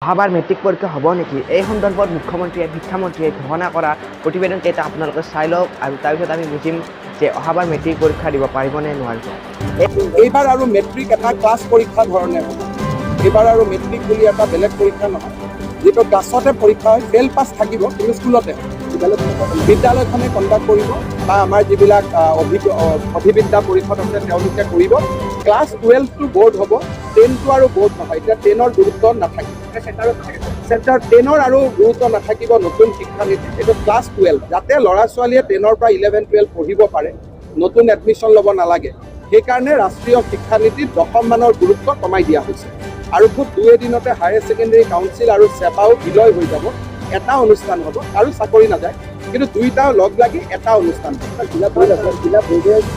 অহাবাৰ মেট্ৰিক পৰীক্ষা হ'ব নেকি, এই সন্দৰ্ভত মুখ্যমন্ত্ৰীয়ে, শিক্ষামন্ত্ৰীয়ে ঘোষণা কৰা প্ৰতিবেদন কেইটা আপোনালোকে চাই লওক আৰু তাৰপিছত আমি বুজিম যে অহাবাৰ মেট্ৰিক পৰীক্ষা দিব পাৰিবনে নোৱাৰিব। এইবাৰ আৰু মেট্ৰিক এটা ক্লাছ পৰীক্ষা ধৰণে হ'ব। এইবাৰ আৰু মেট্ৰিক বুলি এটা বেলেগ পৰীক্ষা নহয়। যিটো ক্লাছতে পৰীক্ষা হয়, ফেইল পাছ থাকিব, কিন্তু স্কুলতে হ'ব। বিদ্যালয়খনে কণ্ডাক্ট কৰিব বা আমাৰ যিবিলাক অধিবিদ্যা পৰিষদ আছে, তেওঁলোকে কৰিব। ক্লাছ 12টো বৰ্ড হ'ব, 10টো আৰু বৰ্ড নহয়। এতিয়া 10ৰ গুৰুত্ব নাথাকিব, চেণ্টাৰ 10ৰ আৰু গুৰুত্ব নাথাকিব নতুন শিক্ষানীতিত। এইটো ক্লাছ 12, যাতে ল'ৰা ছোৱালীয়ে 10ৰ পৰা 11, 12 পঢ়িব পাৰে, নতুন এডমিশ্যন ল'ব নালাগে, সেইকাৰণে ৰাষ্ট্ৰীয় শিক্ষানীতিত দশম মানৰ গুৰুত্ব কমাই দিয়া হৈছে। আৰু খুব দুই এদিনতে হায়াৰ ছেকেণ্ডেৰী কাউন্সিল আৰু ছেবাও বিলয় হৈ যাব, এটা অনুষ্ঠান হ'ব আৰু চাকৰি নাযায়, কিন্তু দুইটা লগ লাগি এটা অনুষ্ঠান হ'ব।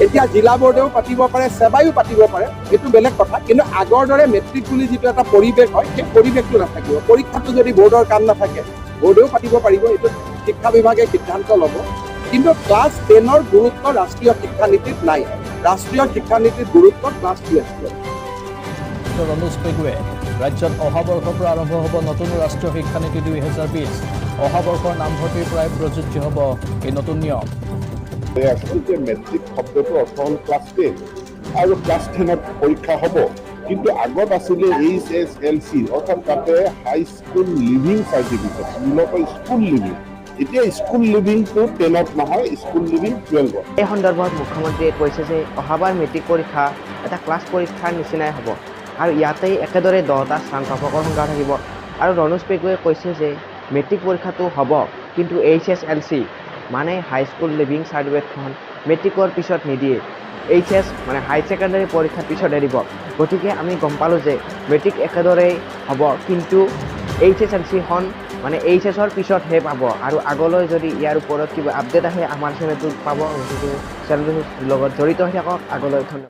এতিয়া জিলা বৰ্ডেও পাতিব পাৰে, ছেবায়ো পাতিব পাৰে, এইটো বেলেগ কথা। কিন্তু আগৰ দৰে মেট্ৰিক বুলি যিটো এটা পৰিৱেশ হয়, সেই পৰিৱেশটো নাথাকিব। পৰীক্ষাটো যদি বৰ্ডৰ কাম নাথাকে, বৰ্ডেও পাতিব পাৰিব, এইটো শিক্ষা বিভাগে সিদ্ধান্ত ল'ব। কিন্তু ক্লাছ 10ৰ গুৰুত্ব ৰাষ্ট্ৰীয় শিক্ষানীতিত নাই। ৰাষ্ট্ৰীয় শিক্ষানীতিত গুৰুত্ব ক্লাছ 12। ৰণোজ পেগুৱে। ৰাজ্যত অহা বৰ্ষৰ পৰা আৰম্ভ হ'ব নতুন ৰাষ্ট্ৰীয় শিক্ষানীতি 2020। অহা বৰ্ষৰ নামভৰ্তিৰ পৰাই প্ৰযোজ্য হ'ব এই নতুন নিয়ম। হৈ আছিল যে মেট্ৰিক শব্দটোৰ অৰ্থ হ'ল ক্লাছ 10 আৰু ক্লাছ 10ত পৰীক্ষা হ'ব। কিন্তু আগত আছিলে এইচএছএলচি, অৰ্থাৎ তাতে হাই স্কুল লিভিং চাৰ্টিফিকেট, মূলতঃ স্কুল লিভিং। এতিয়া স্কুল লিভিংটো 10ত নহয়, স্কুল লিভিং 12ত। এই সন্দৰ্ভত মুখ্যমন্ত্ৰীয়ে কৈছে যে অহাবাৰ মেট্ৰিক পৰীক্ষা এটা ক্লাছ পৰীক্ষাৰ নিচিনাই হ'ব আৰু ইয়াতেই একেদৰে 10টা স্নাতকৰ সংখ্যা থাকিব। আৰু ৰণোজ পেগুৱে কৈছে যে মেট্ৰিক পৰীক্ষাটো হ'ব, কিন্তু এইচএছএলচি মানে হাইস্কুল লিভিং চাৰ্টিফিকেটখন মেট্ৰিকৰ পিছত নিদিয়ে, এইচএছ মানে হাই ছেকেণ্ডেৰী পৰীক্ষাৰ পিছতহে দিব। গতিকে আমি গম পালোঁ যে মেট্ৰিক একেদৰেই হ'ব, কিন্তু এইচএছএলচিখন মানে এইচএছৰ পিছতহে পাব। আৰু আগলৈ যদি ইয়াৰ ওপৰত কিবা আপডেট আহে, আমাৰ চেনেলটোত পাব। গতিকে চেনেলটোৰ লগত জড়িত হৈ থাকক আগলৈ। ধন্যবাদ।